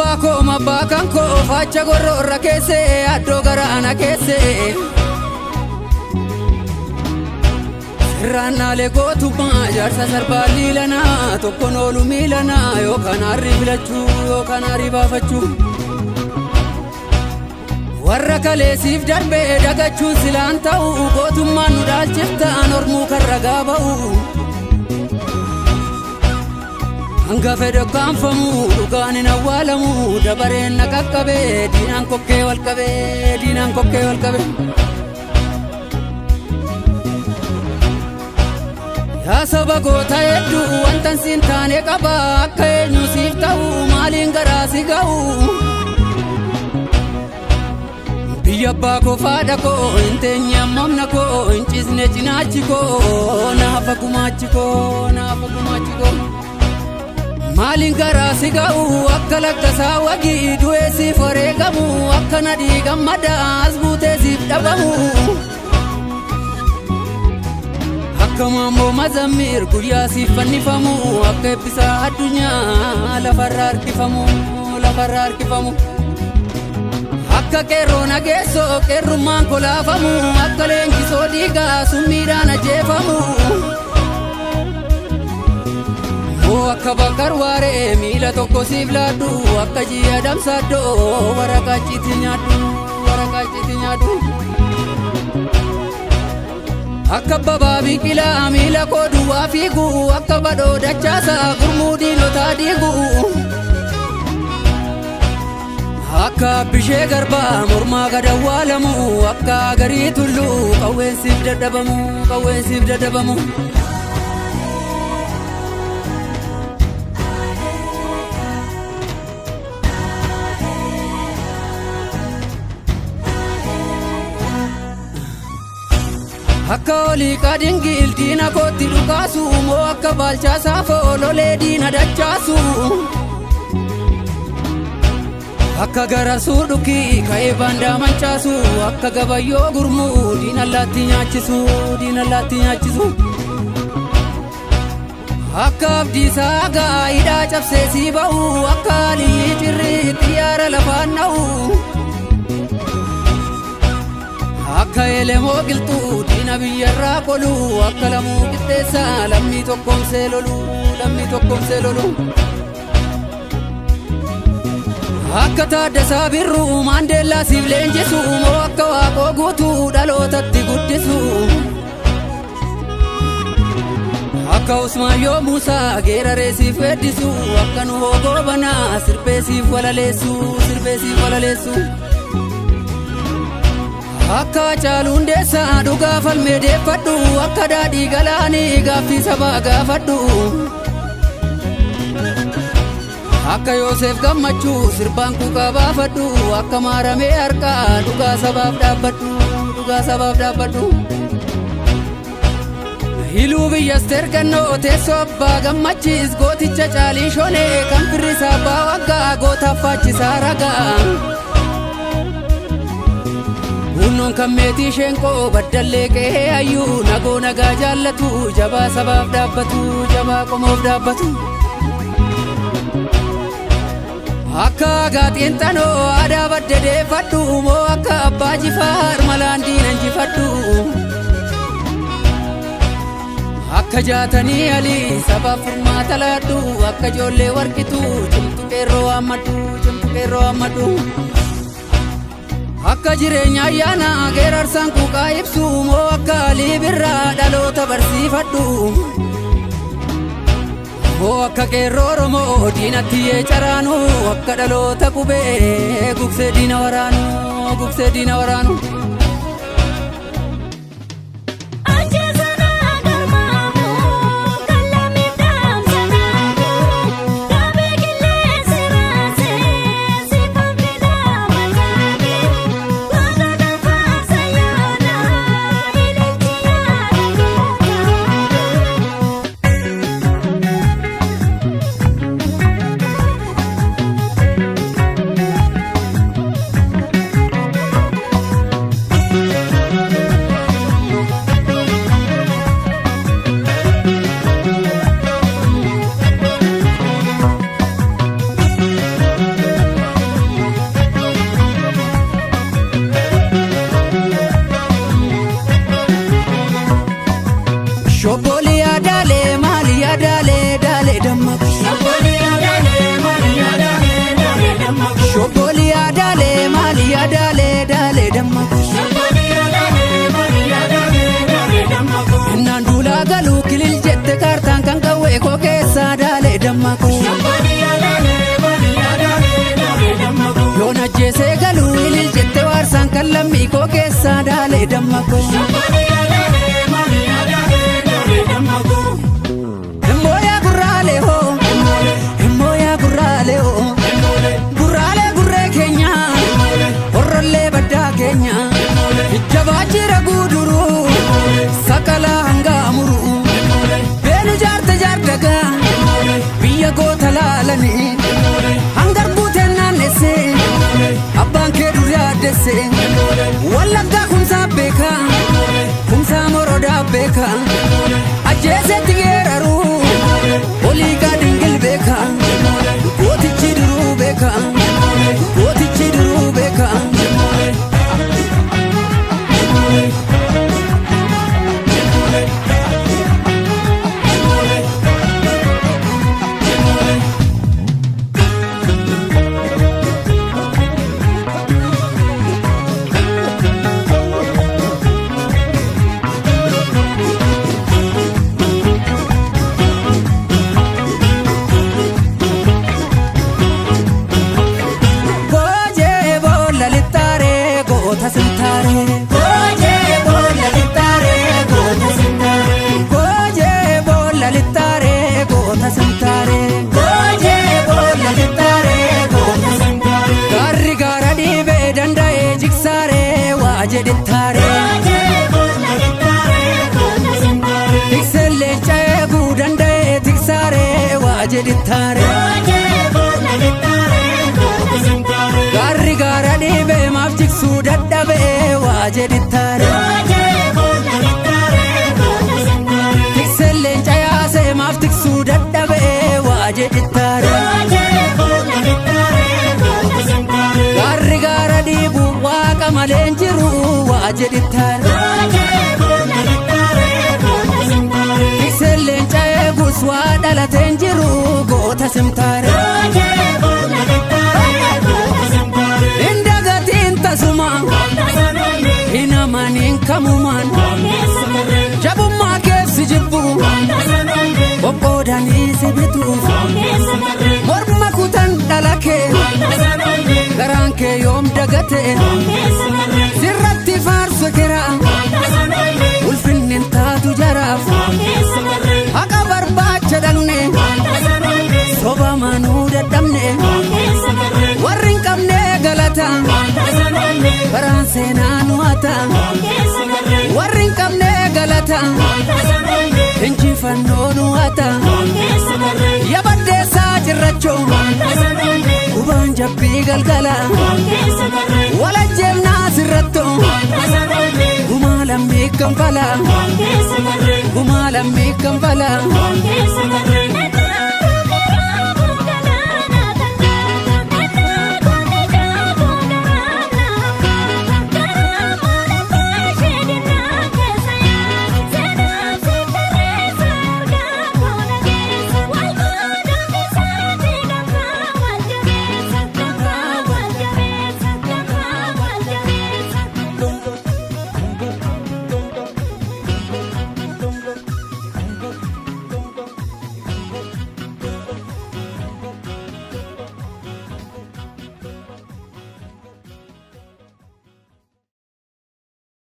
Abbaa koo abbaa kan koo facha gorroorra keesse addoo garaana keesse. Sirraannaalee gootummaa jaarsa sarbaa liilanaa tokkoon oolu miilanaa yookaan harri filachuu yookaan harri baafachuu. Warra kaleessiif darbee dagachuun silaan ta'u gootummaan nu dhaalchiftaan ormuu kan ragaa ba'u. Hanga fedhe kaanfamu dhugaan hin awwaalamu dabareen na qaqqabee diinaan kokkee wal qabee diinaan kokkee wal qabee. Yaa saba goota hedduu wantan siin taane qaba akka eenyu siif ta'u maaliin garaa si ga'u. Biyya abbaa koo faadha koo hin teenye ammamna koo hin ciisne cinaachi koo naafa gumaachi koo naafa gumaachi koo. Maaliin garaa si ga'u akka lakkasaa wagii du'ee siif wareegamu akka nadhii gammadaa as buutee siif dhabamu. Akka maammoo mazammir guyyaa siif fannifamu akka eebbisaa addunyaa lafarra harkifamu lafarra harkifamu. Akka qeerroo nageessoo qeerrummaan kolaafamu akka leenjisoo dhiigaa summiidhaan ajjeefamu. Moo akka bakar waaree miila tokko siif laaddu akka ji'a damsaaddoo waraqaa ciiti nyaadhu waraqaa ciiti nyaadhu. Akka babaa biqilaa miila koo duwwaa fiigu akka badhoo dachaasaa gurmuu diinotaa diigu. Akka bishee garbaa mormaa gad awwaalamu akka garii tulluu qawween siif dadhabamu qawween siif dadhabamu. Akka olii qadingil diina kootti dhukaasu moo akka baalchaa saafoo lolee diina dachaasu. Akka gara suudhukii ka'ee baandaa mancaasu akka gabayyoo gurmuu diina allaatti nyaachisu diina allaatti nyaachisu. Akka abdiisaa gaa hidhaa cabsee sii ba'u akka alii cirrii xiyyaara lafaan dha'u. Akka elemoo qilxuu diina biyyarraa qolu akka lamuu qixxeessaa lammii tokkoomsee lolu lammii tokkoomsee lolu. Akka Taaddasaa Birruu Maandeellaa siif leenjisu moo akka Waaqoo guutuu dhalootatti guddisu. Akka Usmaayyoo Muusaa geeraree siif weeddisu akka Nuhoo Goobanaa sirbee siif walaleessu sirbee siif walaleessu. Akka Hacaaluu Hundeessaa dhugaa falmee deeffadhu akka daadhii galaanii gaaffii sabaa gaafadhu. Akka Yoosef Gammachuu sirbaan kuukaa baafadhu akka maaramee harkaa dhugaa sabaaf dhaabbadhu dhugaa sabaaf dhaabbadhu. Hiluu biyyas tergannoo teessoo abbaa gammachiis gooticha caalii shonee kan firrisaa abbaa waggaa gootaaf faachisaa ragaa. Hunnoon kan meetii sheenqoo baddallee qe'ee hayyuu nagoo nagaa jaallatu jabaa sabaaf dhaabbatu jabaa qomoof dhaabbatu. Akka gaaxiinxanoo aadaa badde deeffadhu moo akka abbaa jifaar malaan diinan jifadhu. Akka jaatanii alii sabaaf furmaata laadhu akka ijoollee warqitu cimtu qeerroo waammadhu cimtu qeerroo waammadhu. Akka jireenya ayyaana geerarsaan kuuqaa ibsu moo akka alii birraa dhaloota barsiifadhu. Moo akka qeerroo Oromoo diinatti yee caraanu akka dhaloota qubee gugsee diina waraanu gugsee diina waraanu. koo keessaa daalee damma koo. Himooyaa gurraalee hoo, himooyaa gurraalee hoo, gurraalee gurree keenya, horrollee baddaa keenya, jabaa jira guuduruu, sakalaa hangaa muruu, beenu jaarta jaardagaa, biyya goota laalanii, hangar buuteen naannessee, abbaan kee dur yaaddesse, wallaggaa kumsaa beekaa, kumsaa morodaa beekaa, ajjeesetti geeraruu, olii gaadingil beekaa, gootichi duruu beekaa, gootichi duruu beekaa. Goojee boolla lixxaaree goota sintaaree. Goojee boolla lixxaaree goota sintaaree. Goojee boolla lixxaaree goota sintaaree. Goojee boolla lixxaaree goota sintaaree. Gaarri gaara dhiibee danda'ee jigsaaree waa jedhittaaree. Tikseen leenca eeguu danda'ee tiksaaree waa jedhittaaree. Gaarri gaara dhiibee maaf jigsuu dadhabee waa jedhittaare. Tikseen leenca yaasee maaf tiksuu dadhabee waa jedhittaare. Gaarri gaara dhiibu waaqa malee hin jiru waa jedhittaare. Tikseen leenca eegus waa dhalatee hin jiru goota simtaare. Hin dagatiin tasuma hin amaniin kamumaan jabummaa keef si jibbu qoqqoodanii si bituuf morma kutan dhala kee garaan kee yoom dagate sirratti faarsu kira ulfinni hin taatu jaraaf haqa barbaacha dhaqne soba manuu dadhabne warri hin qabne galata baraan seenaa nu hata warri hin qabne galata injifannoo nu hata yabaddeessaa cirrachoo gubaan jabbii galgala walajjeefnaa sirrattoo gumaa lammii kanfala gumaa lammii kanfala.